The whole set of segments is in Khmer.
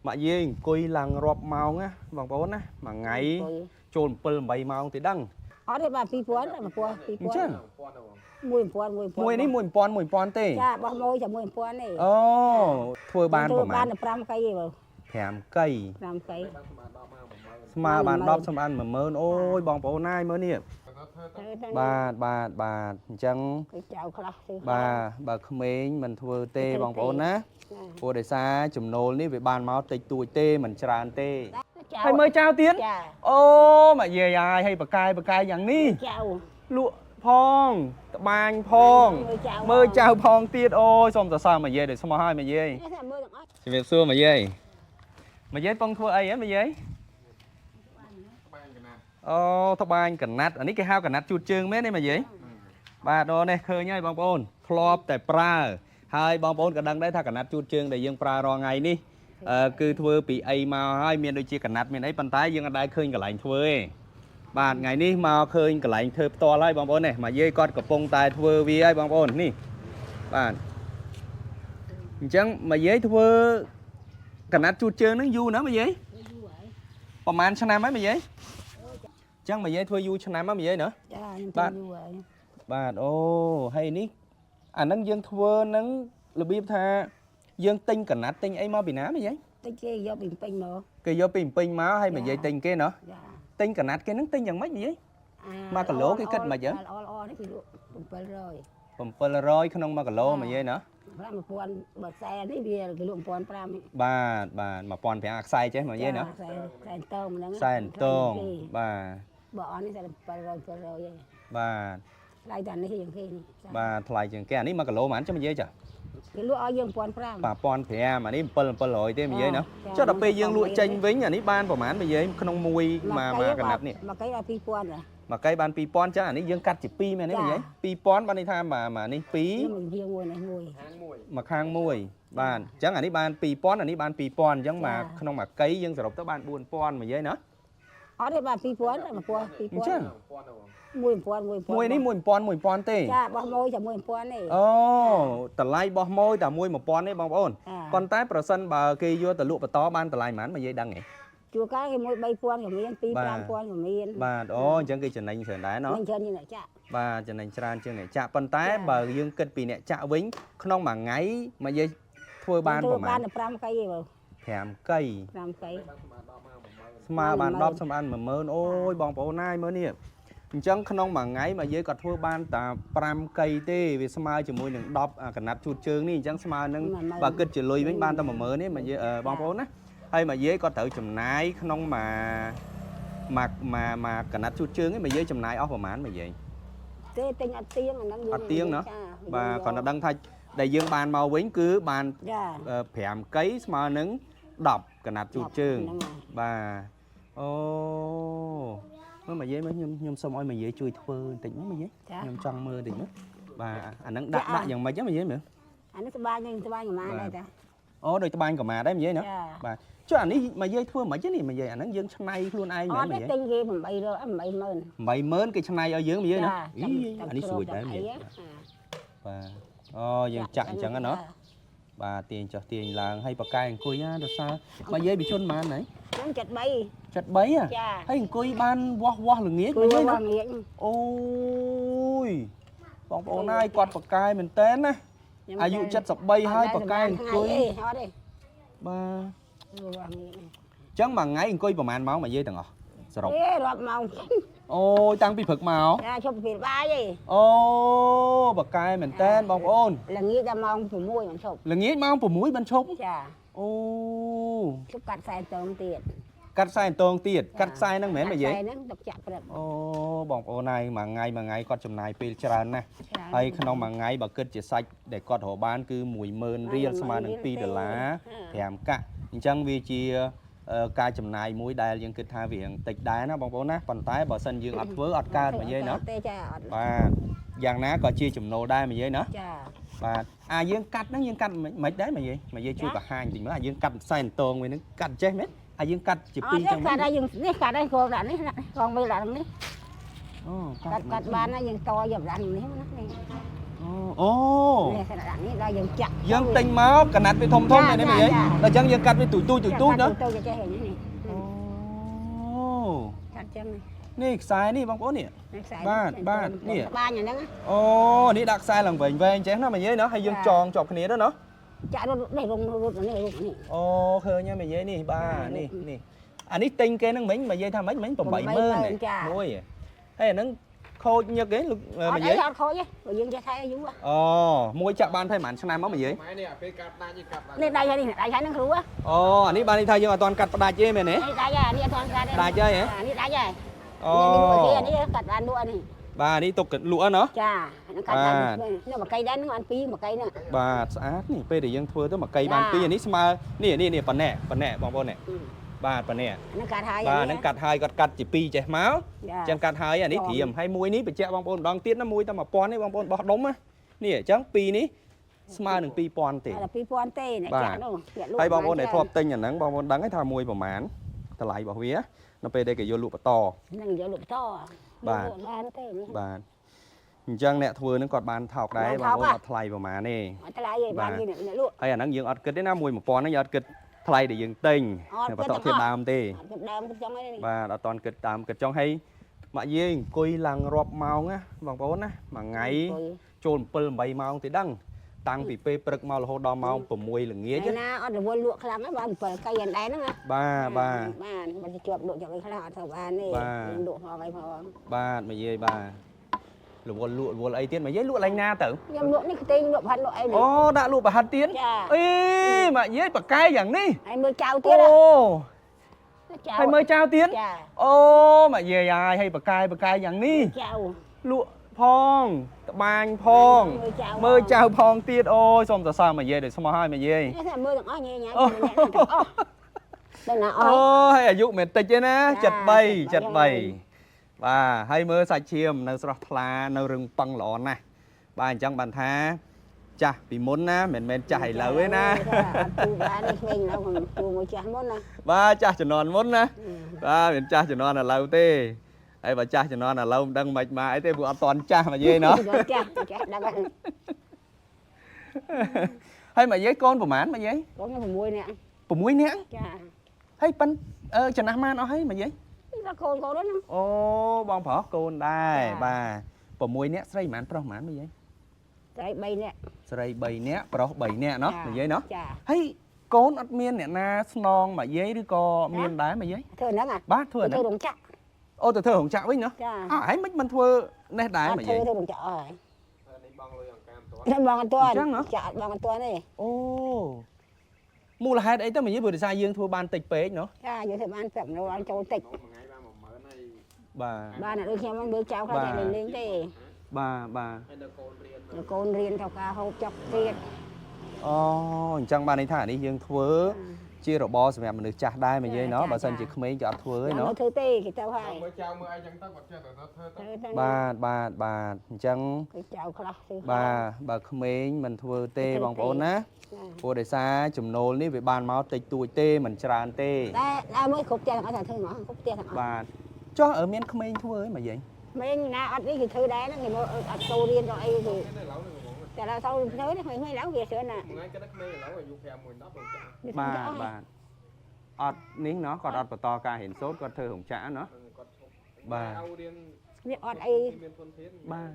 ម៉ាក់យាយអង្គុយឡើងរាប់ម៉ោងណាបងប្អូនណាមួយថ្ងៃចូល7 8ម៉ោងទេដឹង អត់ទេបាទ2000 1000 អញ្ចឹង 2000 1000 1000 មួយនេះ1000 1000ទេ ចាបោះមួយតែ1000ទេ អូធ្វើបានប្រហែល បានតែ5កៃទេបង 5កៃ 5កៃ ស្មើបាន10ស្មើបាន10000អូយបងប្អូនណាយមើលនេះបាទបាទបាទអញ្ចឹង គេចៅខ្លះទៅ បាទបើក្មេងមិនធ្វើទេបងប្អូនណាព្រោះដោយសារចំណូលនេះវាបានមកតិចតួចទេមិនច្រើនទេហើយមើលចៅទៀត ចា អូមកយាយហើយឲ្យបកាយបកាយយ៉ាងនេះ ចៅ លក់ផងត្បាញផង មើលចៅ មើលចៅផងទៀតអូយសូមសរសើរមកយាយដោយស្មោះហើយមកយាយ នេះថាមើលទាំងអស់ ជំរាបសួរមកយាយមកយាយពងធ្វើអីហ៎មកយាយអូត្បាញកណាត់អានេះគេហៅកណាត់ជូតជើងមែនទេមកយាយបាទអូនេះឃើញហើយបងប្អូនធ្លាប់តែប្រើហើយបងប្អូនក៏ដឹងដែរថាកណាត់ជូតជើងដែលយើងប្រើរាល់ថ្ងៃនេះអឺគឺធ្វើពីអីមកហើយមានដូចជាកណាត់មានអីប៉ុន្តែយើងអត់ដែលឃើញកន្លែងធ្វើទេបាទថ្ងៃនេះមកឃើញកន្លែងធ្វើផ្ទាល់ហើយបងប្អូននេះមកយាយគាត់កំពុងតែធ្វើវាហើយបងប្អូននេះបាទអញ្ចឹងមកយាយធ្វើកណាត់ជូតជើងហ្នឹងយូរណាស់មកយាយប្រហែលឆ្នាំហើយមកយាយអញ្ចឹងមកយាយធ្វើយូរឆ្នាំហើយមកយាយណា ចាខ្ញុំធ្វើយូរហើយ បាទអូហើយនេះអាហ្នឹងយើងធ្វើហ្នឹងរបៀបថាយើងទិញកណាត់ទិញអីមកពីណាមយាយ តិចគេយកពីពេញមក គេយកពីភ្នំពេញមកហើយមយាយទិញគេណោះ ចា ទិញកណាត់គេហ្នឹងទិញយ៉ាងម៉េចមយាយ មួយគីឡូគេគិតមិនហ៎ ល្អល្អនេះគេលក់700 700ក្នុង1គីឡូមយាយណោះ 5000បើខ្សែនេះវាគេលក់1500 បាទបាទ1500អាខ្សែចេះមយាយណោះ ខ្សែខ្សែតងហ្នឹង ខ្សែអន្តងបាទ បើអស់នេះតែ700 700ឯង បាទ ថ្លៃតែនេះជាងគេនេះ បាទថ្លៃជាងគេអានេះ1គីឡូប៉ុន្មានចាំមយាយចា គេលក់ឲ្យយើង1500 បាទ1500អានេះ7 700ទេមយាយណោះចុះដល់ពេលយើងលក់ចេញវិញអានេះបានប្រហែលមយាយក្នុងមួយមួយកណាត់នេះ មួយកៃដល់2000ចា មួយកៃបាន2000ចាអានេះយើងកាត់ជា2មែនទេនិយាយ2000បានន័យថាមួយនេះ2 ខ្ញុំជាមួយនេះមួយ មួយខាងមួយបាទអញ្ចឹងអានេះបាន2000អានេះបាន2000អញ្ចឹងមកក្នុងមួយកៃយើងសរុបទៅបាន4000និយាយណា អត់ទេបាទ2000 1000 អញ្ចឹង 2000 1000 មួយនេះ1000 1000ទេ ចាបោះមួយតែ1000ទេ អូតម្លៃបោះមួយតែមួយ1000ទេបងប្អូនប៉ុន្តែប្រសិនបើគេយកទៅលក់បន្តបានតម្លៃប៉ុន្មានមកនិយាយដឹងទេ ជួកាលគេមួយ3000ក៏មាន2 5000ក៏មាន បាទអូអញ្ចឹងគេចំណេញច្រើនដែរណោះ មិនច្រើនជាងអ្នកចាក់ បាទចំណេញច្រើនជាងអ្នកចាក់ប៉ុន្តែបើយើងគិតពីអ្នកចាក់វិញក្នុងមួយថ្ងៃមកនិយាយធ្វើបានប្រហែល បានតែ5កៃទេបង 5កៃ 5កៃ ស្មើបាន10ស្មើបាន10000អូយបងប្អូនណាយមើលនេះអញ្ចឹងក្នុងមួយថ្ងៃមកយើងក៏ធ្វើបានតែ5កៃទេវាស្មើជាមួយនឹង10កណាត់ជូតជើងនេះអញ្ចឹងស្មើនឹងបើគិតជាលុយវិញបានតែ10000ទេមកយាយបងប្អូនណាហើយមកយាយក៏ត្រូវចំណាយក្នុងមួយមួយមួយកណាត់ជូតជើងឯងមកយាយចំណាយអស់ប្រហែលមកយាយ ទេទិញអត់ទៀងអាហ្នឹង អត់ទៀងណោះបាទគ្រាន់តែដឹងថាដែលយើងបានមកវិញគឺបាន ចា 5កៃស្មើនឹង10កណាត់ជូតជើងបាទអូមើលមកយាយមើលខ្ញុំខ្ញុំសូមឲ្យមកយាយជួយធ្វើបន្តិចមកមកយាយខ្ញុំចង់មើលបន្តិចមើលបាទអាហ្នឹងដាក់ដាក់យ៉ាងម៉េចហ្នឹងមកយាយមើល អានេះស្បាញនឹងស្បាញកម្មាដែរតា អូដូចត្បាញកម្មាដែរមកយាយណាបាទចុះអានេះមកយាយធ្វើមិនទេនេះមកយាយអាហ្នឹងយើងឆ្នៃខ្លួនឯង អ មែនមកយាយ ត់ទេទិញគេ800 80000 80000គេឆ្នៃឲ្យយើងមកយាយណាអីអានេះស្រួយដែរមកយាយបាទអូយើងចាក់អញ្ចឹងណាបាទទាញចុះទាញឡើងហើយបកកែអង្គុយណាដោយសារមកយាយពីជនប៉ុន្មានហើយ ខ្ញុំ73 73ហ៎ ចា ហើយអង្គុយបានវាស់វាស់ល្ងាច គួ មកយាយណា រងាក អូយបងប្អូនហើយគាត់បកកែមែនតើណាអាយុ73ហើយបកកែអង្គុយ អត់ទេ បាទ វាស់ងាក អញ្ចឹងមួយថ្ងៃអង្គុយប្រហែលម៉ោងមកយាយទាំងអស់សរុប ទេរាប់ម៉ោង អូយតាំងពីព្រឹកមក ចាឈប់ពីបាយឯង អូបកកែមែនតើបងប្អូន ល្ងាចដល់ម៉ោង6មិនឈប់ ល្ងាចម៉ោង6បានឈប់ ចា អូ ឈប់កាត់ខ្សែតងទៀត កាត់ខ្សែអន្តងទៀតកាត់ខ្សែហ្នឹងមែនមកយាយ ខ្សែហ្នឹងទុកចាក់ព្រឹក អូបងប្អូនហើយមួយថ្ងៃមួយថ្ងៃគាត់ចំណាយពេលច្រើនណាស់ហើយក្នុងមួយថ្ងៃបើគិតជាសាច់ដែលគាត់រកបានគឺ10000រៀលស្មើនឹង2ដុល្លារ5កាក់អញ្ចឹងវាជាការចំណាយមួយដែលយើងគិតថាវារៀងតិចដែរណាបងប្អូនណាប៉ុន្តែបើសិនយើងអត់ធ្វើអត់កើតមកយាយណា ទេចាអត់ បាទយ៉ាងណាក៏ជាចំណូលដែរមកយាយណា ចា បាទអាយើងកាត់ហ្នឹងយើងកាត់មិនដែរមកយាយមកយាយជួយបង្ហាញតិចមើលអាយើងកាត់ខ្សែអន្តងវិញហ្នឹងកាត់ចេះមែនអាយើងកាត់ជាពីរចឹង កាត់ហើយយើងនេះកាត់ហើយគោដាក់នេះកងវាដាក់នេះ អូ កាត់កាត់បានហើយយើងតយកដាក់នេះណានេះ អូ អូ នេះខណៈនេះដល់យើងចាក់ យើងទិញមកកណាត់វាធំធំមែនទេមីយាយដល់អញ្ចឹងយើងកាត់វាទូចទូចទូចទូចណា ទៅចេះនេះ អូ កាត់ចឹង នេះខ្សែនេះបងប្អូននេះ ខ្សែ បាទបាទនេះ បាញអាហ្នឹង អូនេះដាក់ខ្សែឡើងវែងវែងចេះណាមីយាយណាហើយយើងចងជាប់គ្នាទៅណា ចាក់រត់នេះរងរត់នេះរត់នេះ អូឃើញហើយមីយាយនេះបាទនេះនេះអានេះទិញគេហ្នឹងមិញមីយាយថាមិញមិញ80000 ចា មួយហើយអាហ្នឹងខូចញឹកឯងលោក អត់អី មីយាយ អត់ខូចទេព្រោះយើងចេះថែយូរ អូមួយចាក់បានប្រហែលឆ្នាំមកមីយាយ ម៉ែនេះអាពេលកាត់ដាច់ឯងកាត់ដាច់ នេះដៃហើយនេះដៃហើយហ្នឹងគ្រូ អូអានេះបានន័យថាយើងអត់ទាន់កាត់ផ្ដាច់ទេមែនទេ នេះដៃហើយនេះអត់ទាន់កាត់ទេ ដាច់ហើយហ៎ នេះដៃហើយ អូ នេះនេះកាត់បានលក់នេះ បាទនេះទុកលក់ណោះ ចាហ្នឹងកាត់បាននេះមួយកៃដែរហ្នឹងបានពីរមួយកៃហ្នឹង បាទស្អាតនេះពេលដែលយើងធ្វើទៅមួយកៃបានពីរអានេះស្មើនេះនេះនេះប៉ុណ្ណេះប៉ុណ្ណេះបងប្អូននេះបាទប៉ុណ្ណេះ ហ្នឹងកាត់ហើយ បាទហ្នឹងកាត់ហើយគាត់កាត់ជាពីរចេះមក ចា អញ្ចឹងកាត់ហើយអានេះត្រៀមហើយមួយនេះបញ្ជាក់បងប្អូនម្ដងទៀតណាមួយតែ1000នេះបងប្អូនបោះដុំណានេះអញ្ចឹងពីរនេះស្មើនឹង2000ទេ តែ2000ទេអ្នកចាក់នោះអ្នកលក់ ហើយបងប្អូនដែលធ្លាប់ទិញអាហ្នឹងបងប្អូនដឹងហើយថាមួយប្រមាណតម្លៃរបស់វានៅពេលដែលគេយកលក់បន្ត ហ្នឹងយកលក់បន្ត បាទ បានទេនេះ បាទអញ្ចឹងអ្នកធ្វើហ្នឹងគាត់បានថោកដែរ បានថោក បងប្អូនអត់ថ្លៃប្រមាណទេ អត់ថ្លៃទេបានគេអ្នកលក់ ហើយអាហ្នឹងយើងអត់គិតទេណាមួយ1000ហ្នឹងយើងអត់គិតថ្លៃដែលយើងទិញ អត់គិត បន្តធៀប ទាំងអស់ ដើមទេ អត់គិតដើមគិតចង់អីនេះ បាទអត់តន់គិតតាមគិតចង់ឲ្យម៉ាក់យាយអង្គុយឡើងរាប់ម៉ោងណាបងប្អូនណាមួយថ្ងៃចូល7 8ម៉ោងទេដឹងតាំងពីពេលព្រឹកមករហូតដល់ម៉ោង6ល្ងាច ថ្ងៃណាអត់រវល់លក់ខ្លាំងហ្នឹងបាន7កៃអណ្ដែនហ្នឹងណា បាទបាទ បានបើជាប់លក់ចង់អីខ្លះអត់ទៅបានទេ បាទ យើងលក់ផងអីផង បាទម៉ាក់យាយបាទរវល់លក់រវល់អីទៀតម៉ាក់យាយលក់ឡើងណាទៅ ខ្ញុំលក់នេះខ្ទេងលក់ផាត់លក់អីនេះ អូដាក់លក់ប្រហិតទៀត ចា អីម៉ាក់យាយប៉កែយ៉ាងនេះ ហើយមើលចៅ អូ ទៀតណាចៅ ហើយមើលចៅទៀត ចា អូម៉ាក់យាយហើយហើយប៉កែប៉កែយ៉ាងនេះ ចៅ លក់ផងត្បាញផង មើលចៅ មើលចៅផងទៀតអូយសូមសរសើរម៉ាក់យាយដោយស្មោះហើយម៉ាក់យាយ នេះថាមើលទាំងអស់ញ៉ៃញ៉ៃ អូ ម្នាក់ទាំងអស់ដល់ណាអ អូ ស់ ហើយអាយុមិនតិចទេណា ចា 73 73បាទហើយមើលសាច់ឈាមនៅស្រស់ថ្លានៅរឹងប៉ឹងល្អណាស់បាទអញ្ចឹងបានថាចាស់ពីមុនណាមិនមែនចាស់ឥឡូវទេណា អត់ទូបានទេក្មេងឥឡូវខ្ញុំទូមួយចាស់មុនណា បាទចាស់ជំនាន់មុនណាបាទមិនចាស់ជំនាន់ឥឡូវទេហើយបើចាស់ជំនាន់ឥឡូវមិនដឹងមិនមកអីទេព្រោះអត់តន់ចាស់មកយាយណោះ ចាស់ចាស់ដឹងហើយ ហើយមកយាយកូនប្រហែលមកយាយ កូនខ្ញុំ6នាក់ 6នាក់ ចា ហើយប៉ិនអឺចំណាស់ម៉ានអស់ហើយមកយាយ នេះដល់កូនកូនហ្នឹង អូបងប្រុសកូនដែរ ចា បាទ6នាក់ស្រីប្រហែលប្រុសប្រហែលមកយាយ ស្រី3នាក់ ស្រី3នាក់ប្រុស3នាក់ណោះមកយាយណោះ ចា ហើយកូនអត់មានអ្នកណាស្នងមកយាយឬក៏មានដែរមកយាយ ធ្វើហ្នឹងអា បាទធ្វើអាហ្នឹង ធ្វើរោងចក្រ អូទៅធ្វើរោងចក្រវិញណោះ ចា អើហើយមិនមិនធ្វើនេះដែរ អត់ មកយាយ ធ្វើធ្វើរោងចក្រអស់ហើយ នេះបងលុយអង្ការមិនទាន់ ខ្ញុំបងអត់ទាន់ អញ្ចឹងហ៎ ចាក់អត់បងអត់ទាន់ទេ អូមូលហេតុអីទៅមកយាយព្រោះដោយសារយើងធ្វើបានតិចពេកណោះ ចាយើងធ្វើបានប្រាប់មនុស្សអត់ចូលតិច មួយថ្ងៃបាន10000ហើយ បាទ បានតែដូចខ្ញុំហ្នឹងមើលចៅខ្លះ បាទ តែលេងលេងទេ បាទបាទ ហើយដល់កូនរៀន ដល់កូនរៀនទៅការហូបចុកទៀត អូអញ្ចឹងបានន័យថាអានេះយើងធ្វើជារបរសម្រាប់មនុស្សចាស់ដែរមកយាយណោះបើសិនជាក្មេងគេអត់ធ្វើទេ ណោ ណោះ ធ្វើទេគេទៅហើយ មើលចៅមើលអីចឹងទៅគាត់ចេះតែធ្វើទៅ ធ្វើទៅ បាទបាទបាទអញ្ចឹង គេចៅខ្លះធ្វើ បាទបើក្មេងមិនធ្វើទេបងប្អូនណា ចា ព្រោះដោយសារចំណូលនេះវាបានមកតិចតួចទេមិនច្រើនទេ តែដើមមួយគ្រប់ផ្ទះទាំងអស់តែធ្វើហ្មងគ្រប់ផ្ទះទាំងអស់ បាទចុះអើមានក្មេងធ្វើឯងមកយាយ មេងណាអត់នេះគេធ្វើដែរហ្នឹងគេមកអត់ចូលរៀនទៅអីគេ ឥឡូវនេះហ្មង តែដល់ទៅធ្វើនេះក្មេងៗឡើងវាច្រើនណាស់ មួយថ្ងៃគិតក្មេងឥឡូវអាយុ5 1 10បងចា បាទបាទអត់នេះណោះគាត់អត់បន្តការរៀនសូត្រគាត់ធ្វើរោងចក្រណោះ គាត់ឈប់ បាទ ឲ្យរៀន វាអត់អី មានធនធាន បាទ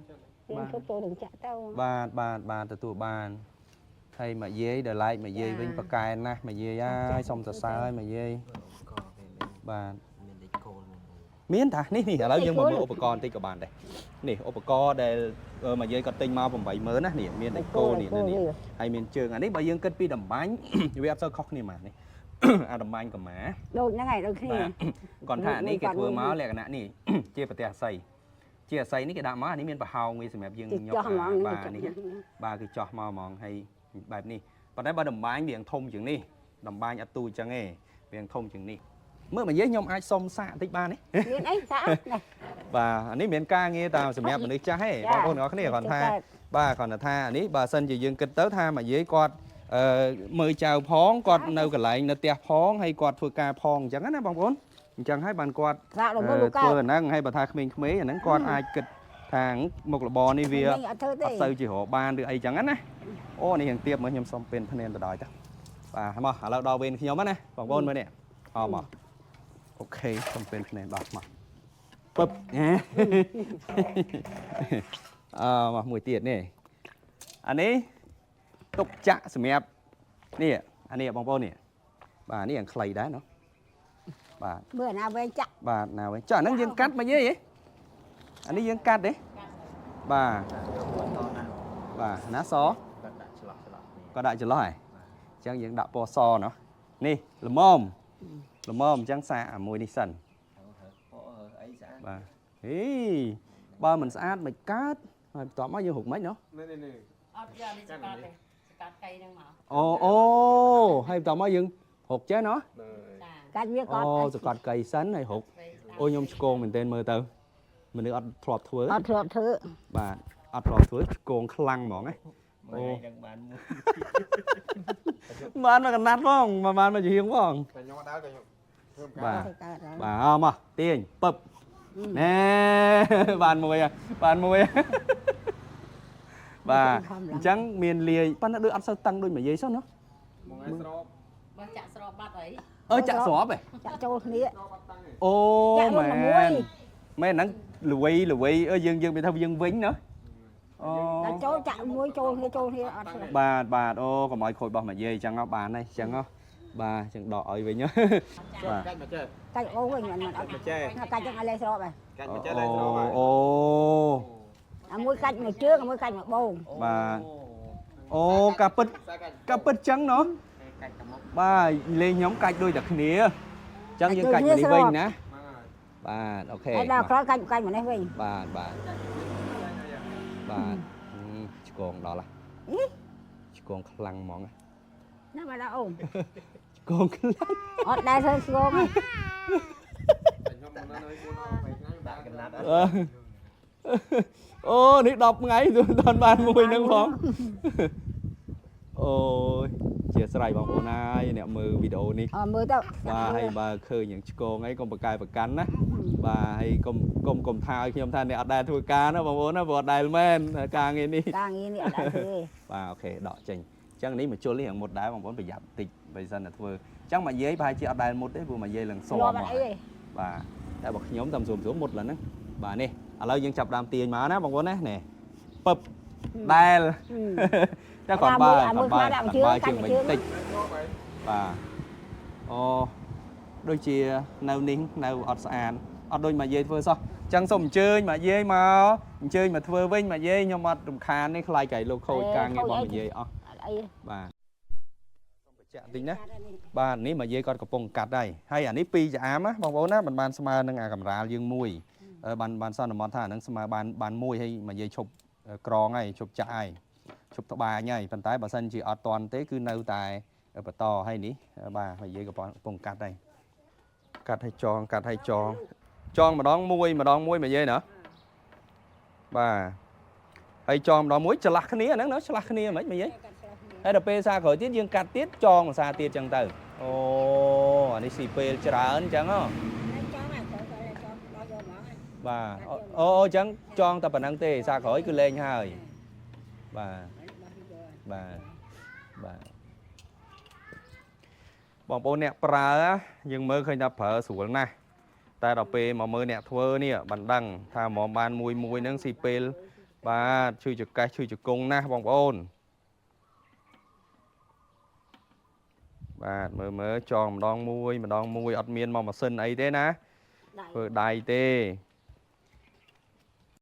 រៀនឈប់ចូលរោងចក្រទៅ បាទបាទបាទទទួលបានហើយមកយាយដល់ឡែកមកយាយវិញ ចា ប្រកែណាស់មកយាយហើយសុំសរសើរហើយមកយាយ កគេមាន បាទ មានដេកគោលមានអី មានតានេះនេះឥឡូវយើងមកមើលឧបករណ៍បន្តិចក៏បានដែរនេះឧបករណ៍ដែលមកយាយគាត់ទិញមក80000ណានេះមានដែកគោលនេះនេះហើយមានជើងអានេះបើយើងគិតពីតម្បាញ វាអត់សូវខុសគ្នាហ្មងនេះ អាតម្បាញកម្មា ដូចហ្នឹងហើយដូចគ្នា បាទគាត់ថាអានេះគេធ្វើមកលក្ខណៈនេះ ជាប្រទេសអាស័យជាអាស័យនេះគេដាក់មកអានេះមានប្រហោងវាសម្រាប់យើង គេ ញុក ចោះហ្មង បាទនេះ បាទគឺចោះមកហ្មងហើយបែបនេះប៉ុន្តែបើតម្បាញវាងធំជាងនេះតម្បាញអត់ទូអញ្ចឹងទេវាងធំជាងនេះមើលមកយាយខ្ញុំអាចសុំសាកបន្តិចបានទេ មានអីសាក់នេះ បាទអានេះមិនមែនការងារតាមសម្រាប់មនុស្សចាស់ទេបងប្អូនទាំងអស់គ្នាគ្រាន់ថាបាទគ្រាន់តែថាអានេះបើសិនជាយើងគិតទៅថាមកយាយគាត់អឺមើលចៅផងគាត់នៅកន្លែងនៅផ្ទះផងហើយគាត់ធ្វើការផងអញ្ចឹងណាបងប្អូនអញ្ចឹងហើយបានគាត់ សាក់ដល់មើលលោកកើត ធ្វើអាហ្នឹងហើយបើថាក្មេងៗអាហ្នឹងគាត់អាចគិត ថាមុខរបរនេះវា នេះអត់ធ្វើទេ អត់សូវជារកបានឬអីចឹងណាអូនេះរៀងទៀបមើលខ្ញុំសុំពេលភ្នែនទៅដល់ទៅបាទមកឥឡូវដល់វេនខ្ញុំណាបងប្អូនមើលនេះអមក OK សុំពេលភ្នែនដល់មកពឹបអឺមកមួយទៀតនេះអានេះទុកចាក់សម្រាប់នេះអានេះបងប្អូននេះបាទនេះយ៉ាងខ្លីដែរណោះបាទ មើលអាណាវែងចាក់ បាទណាវិញចុះអាហ្នឹងយើងកាត់មកយាយហ៎អានេះយើងកាត់ទេបាទបាទណាស គាត់ដាក់ឆ្លោះឆ្លោះគ្នា ក៏ដាក់ចន្លោះហ៎អញ្ចឹងយើងដាក់ពណ៌សណោះនេះល្មមល្មមអញ្ចឹងសាកអាមួយនេះសិន ហើពណ៌ហើអីស្អាត បាទហេបើមិនស្អាតមិនកើតហើយបន្ទាប់មកយើងរុកមិនណោះ នេះនេះនេះ អត់យកនេះស្កាត់ទេស្កាត់កៃហ្នឹងមក អូអូហើយបន្ទាប់មកយើងរុកចេះណោះ ចា កាច់វាក៏ អូសកត់កៃសិនហើយរុកអូខ្ញុំឆ្កងមែនទែនមើលទៅមនុស្សអត់ធ្លាប់ធ្វើ អត់ធ្លាប់ធ្វើ បាទអត់ធ្លាប់ធ្វើឆ្កងខ្លាំងហ្មងណា មើលឲ្យដឹងបានមួយ បានមកកណាត់ផងមកបានមកជាហៀងផង តែខ្ញុំអត់ដើរតែខ្ញុំធ្វើមិន បាទ ធ្វើកើតហើយ បាទអោមកទាញពឹបណែបានមួយហ่ะបានមួយហ่ะបាទអញ្ចឹងមានលាយប៉ុន្តែដូចអត់សូវតឹងដូចមួយយាយសោះណោះ មកថ្ងៃស្រប បើចាក់ស្របបាត់អី អើចាក់ស្របហ៎ ចាក់ចូលគ្នា ស្របអត់តាំងទេ អូ ចាក់ មែ រួមមួយ នមែនហ្នឹងល្វីល្វីអើយើងយើងមានថាយើងវិញណោះអូ តែចូលចាក់មួយចូលគ្នាចូលគ្នាអត់ស្រាប់ បាទបាទអូកុំឲ្យខូចរបស់មួយយាយអញ្ចឹងហ៎បានហើយអញ្ចឹងហ៎បាទអញ្ចឹងដកឲ្យវិញហ៎បាទ កាច់មកចេះ កាច់អូវិញមិនអត់ មកចេះ កាច់ចឹងឲ្យលេស្របហ៎ កាច់មកចេះឡើងស្របហើយ អូ អាមួយកាច់មួយជើងអាមួយកាច់មួយបង បាទអូការពិត សាកាច់ ការពិតចឹងណោះ កាច់តែមុខ បាទលេងខ្ញុំកាច់ដូចតែគ្នាអញ្ចឹងយើងកាច់មកនេះវិញណា ហ្នឹងហើយ បាទអូខេ ហើយដល់ក្រោយកាច់កាច់មួយនេះវិញ បាទបាទបាទឆ្កងដល់ហ៎ឆ្កងខ្លាំងហ្មង ណាមកដល់អូន ឆ្កងខ្លាំង អត់ដែរធ្វើស្គម តែខ្ញុំមកនៅ4 10ថ្ងៃ ដាក់កណាត់ អឺអូនេះ10ថ្ងៃទន់បានមួយហ្នឹងផងអូយជាស្រ័យបងប្អូនហើយអ្នកមើលវីដេអូនេះ អមើលទៅ បាទហើយបើឃើញយ៉ាងឆ្កងអីកុំប្រកែប្រកាន់ណាបាទហើយកុំកុំកុំថាឲ្យខ្ញុំថាអ្នកអត់ដែលធ្វើការណាបងប្អូនណាព្រោះអត់ដែលមែនការងារនេះ ការងារនេះអត់ដែរធ្វើទេ បាទអូខេដកចេញអញ្ចឹងនេះមកជុលនេះរៀងមុតដែរបងប្អូនប្រយ័ត្នតិចបើសិនតែធ្វើអញ្ចឹងមកយាយប្រហែលជាអត់ដែលមុតទេព្រោះមកយាយឡើងស លាប់ មក អត់អីទេ បាទតែបើខ្ញុំតាមស្រួលស្រួលមុតឡើងហ្នឹងបាទនេះឥឡូវយើងចាប់ដើមទាញមកណាបងប្អូនណានេះពឹបដែលតែគាត់បើគាត់បើគាត់បើជាងវិញតិច ស្របហើយ បាទអូដូចជានៅនេះនៅអត់ស្អាតអត់ដូចមកយាយធ្វើសោះអញ្ចឹងសូមអញ្ជើញមកយាយមកអញ្ជើញមកធ្វើវិញមកយាយខ្ញុំអត់រំខានទេខ្លាចកែលោកខូចការងាររបស់មកយាយអស់ អត់អី បាទសូមបញ្ជាក់តិចណាបាទនេះមកយាយគាត់កំពុងកាត់ហើយហើយអានេះពីរចាអាមណាបងប្អូនណាមិនបានស្មើនឹងអាកម្រាលយើងមួយបានបានសន្មតថាអានឹងស្មើបានបានមួយហើយមកយាយឈប់ក្រងហើយឈប់ចាក់ហើយឈប់ត្បាញហើយប៉ុន្តែបើសិនជាអត់តន់ទេគឺនៅតែបន្តហើយនេះបាទមកយាយកំពុងកាត់ហើយកាត់ឲ្យចងកាត់ឲ្យចងចងម្ដងមួយម្ដងមួយមកយាយណាបាទហើយចងម្ដងមួយឆ្លាស់គ្នាហ្នឹងណាឆ្លាស់គ្នាមិនមកយាយ ហើយដល់ពេលសារក្រោយទៀតយើងកាត់ទៀតចងភាសាទៀតចឹងទៅអូអានេះស៊ីពេលច្រើនចឹងហ៎ ចង់អាក្រោយចង់ដល់យកហ្មង បាទអូអូចឹងចងតែប៉ុណ្្នឹងទេសារក្រោយគឺលែងហើយបាទបាទបាទបងប្អូនអ្នកប្រើយើងមើលឃើញថាប្រើស្រួលណាស់តែដល់ពេលមកមើលអ្នកធ្វើនេះបានដឹងថាហ្មងបានមួយមួយហ្នឹងស៊ីពេលបាទឈឺចង្កេះឈឺជង្គង់ណាស់បងប្អូនបាទមើលមើលចងម្ដងមួយម្ដងមួយអត់មានមកម៉ាស៊ីនអីទេណាធ្វើដៃទេ